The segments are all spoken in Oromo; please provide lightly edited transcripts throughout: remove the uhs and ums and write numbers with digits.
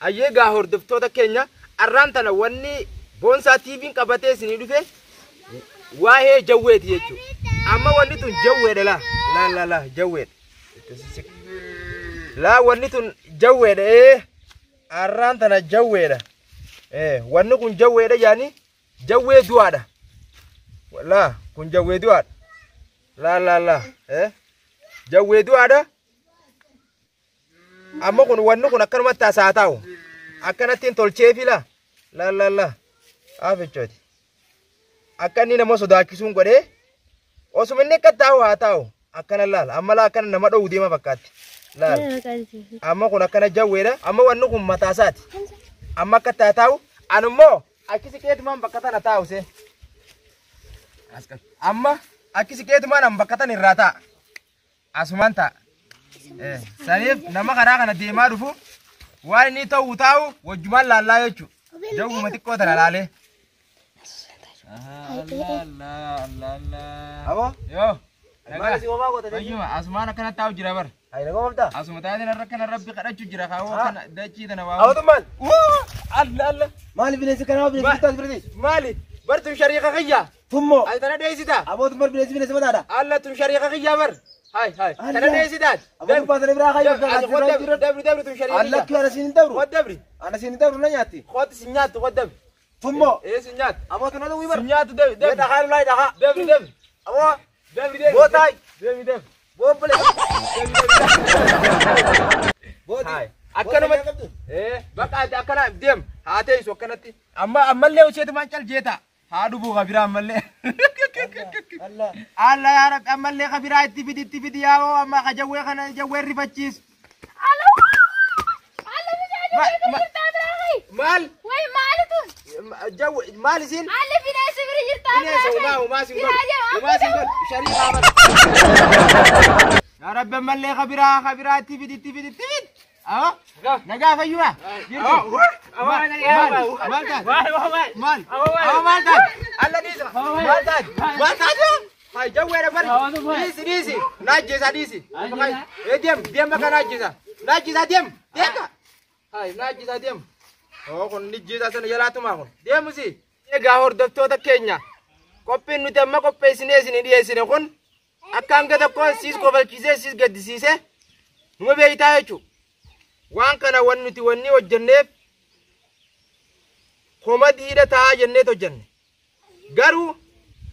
Hayyee gaa hordoftoota keenya arraan tana wanni Boonsaa TV'n qabatee isinii dhufe waa'ee jawweeti jechuudha. Amma wanni tun jawweedha laa laa laa laa jawweedha. Laa wanni tun jawweedha ee arraan tana jawweedha. Ee wanni kun jawweedha yaani jawwee du'aadha. Laa kun jawwee du'aadha. Laa laa laa ee jawwee du'aadha. Amma kun wanni kun akkanumatti haasa'aa taa'u. Akkanattiin tolcheefi laa laa laa laa afichooti. Akka inni nama sodaachisuun godhee osuma inni akka taa'u haa taa'u akkana laala amma laa akkana nama dhowu deema fakkaatti laala amma kun akkana jawweedha amma wanni kun mataasaati amma akka taa taa'u anummoo achi siqeetumaan bakka tana taa'u see amma achi siqeetumaan an bakka tana irraa taa'a asumaan taa'a saniif nama karaa kana deemaa dhufu waan inni ta'u taa'u wajjumaan laallaa jechuudha jawwuma xiqqoo tana laalee. Abo? Yoo. Maal si homaa goota jechuudha? Fayyuma asumaan akkana taa'u jira bara. Ayi nagaa ooftaa? Asuma taatee irra kana rabbi kadhachu jira kaawwa kana dachii tana waa. Aboo maal? Alla alla. Maali bineensi kanaa bineensi taas birati? Maali? Bar tun shariika kiyya. Tummoo. Ati tana dheessita. Aboo tummoo bineensi bineensi mataadha. Alla tun shariika kiyya bar. Hai hai. Tana dheessita. Aboo tummaa sana biraa kaayyu kan Ati jira. dabri dabri tun shariika Alla kiyya. kiyya ana siin hin dabru. Qod dabri. Ana siin hin dabru na nyaatti. Qod si nyaattu qod dabri. Tummoo. Ee si nyaattu. Aboo tun aduu bar. Si nyaattu dabri Mee dabri. dhagaa lulaa dhagaa. Dabri dabri. Aboo. Dabri dabri. Bootaay. Dabri dabri. Boobbole. Booti. Hai. Akkanumatti. Ee bakka ati akkana deem haa teessu akkanatti. Amma ammallee isheetumaan cal jeeta. Haa dhufuu kabiraa ammallee. Alla. Alla yaa Rabbi ammallee kabiraa itti fidi itti fidi yaa'oo amma ka jawwee kana jawwee rifachiisu. Maal? Way maali tun? Jawwe maal isin? Alli bineensi bira jirtaa Bineensa umaa umaa sin godhu. Umaa sin godhu. Sharii qaama. Yaa Rabbi ammallee kabiraa kabiraa itti fidi itti fidi itti fidi. Awwa. Nagaa fayyuma. Jirtu. Maal maal taate? Maal? Awwa maal taate? Alla dhiisa. Maal taate? Maal taate? Hai jawweedha bari. Dhiisi dhiisi. Naajjisa dhiisi. Ee deem deem bakka naajjisa. Naajjisa deem. Deemka. Hai naajjisa deem. Oo kun nijjiisa sana jalaatumaa kun. Deemusi. Egaa hordoftoota keenya qophiin nuti amma qopheessinee isinii dhiyeessine kun akka hanga tokko siis kofalchiisee siis gaddisiisee numa beeytaa jechuudha. Waan kana wanni nuti wanni hojjenneef komadiidha taa'aa jenneet hojjenne. Garuu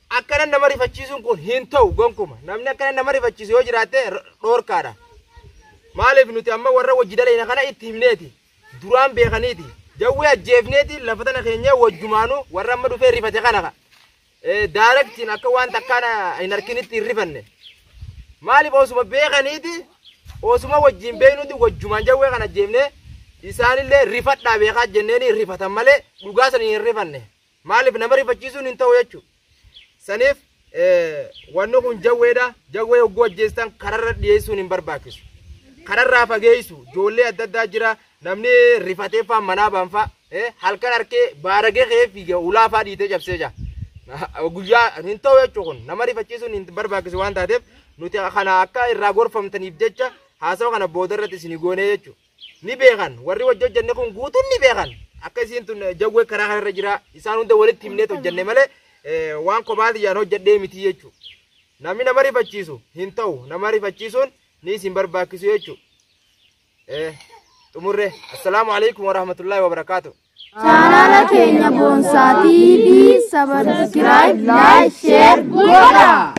akkana nama rifachiisuun kun hin ta'u gonkuma. Namni akkana nama rifachiisu yoo jiraatte dhoorkaadha. Maaliif nuti amma warra wajji daleena kana itti himneeti. Duraan beekaniiti. Jawwee ajjeefneeti lafa tana keenya wajjumaanuu warra amma dhufee rifate kana ka. Daarektiin akka waan takkaan hin harkinitti hin rifanne. Maaliif osuma beekaniiti osuma wajjin beeknuti wajjumaan jawwee kana ajjeefne isaanillee rifadhaa beekaa jenneeni rifatan malee dhugaa sanii hin rifanne. Maaliif nama rifachiisuun hin ta'u jechuudha. Saniif wanni kun jawweedha. Jawwee hogguu ajjeestan kararra dhiyeessuun hin barbaachisu. Kararraa fageessu ijoollee adda addaa jira. Namni rifatee faa manaa baanfaa halkan harkee baaragee ka'ee fiiga ulaa faa dhiitee cabsee jira. Guyyaa hin ta'u jechuun kun nama rifachiisuun hin barbaachisu waan taateef nuti kana akka irraa gorfamtaniif jecha haasawa kana booda irratti isinii goonee jechuudha. Ni beekan warri wajji hojjenne kun guutuun ni beekan akka isiin tun jawwee karaa kanarra jira isaan hunda walitti himneet hojjenne malee waan kophaati jaan hojjedhee miti jechuudha. Namni nama rifachiisu hin ta'u nama rifachiisuun ni isin barbaachisu jechuudha. Xumurre assalaamu alaikum warahmatullaahi wabarakaatu. Chaanaala keenya Boonsaa TV subscribe, like, share godhaa.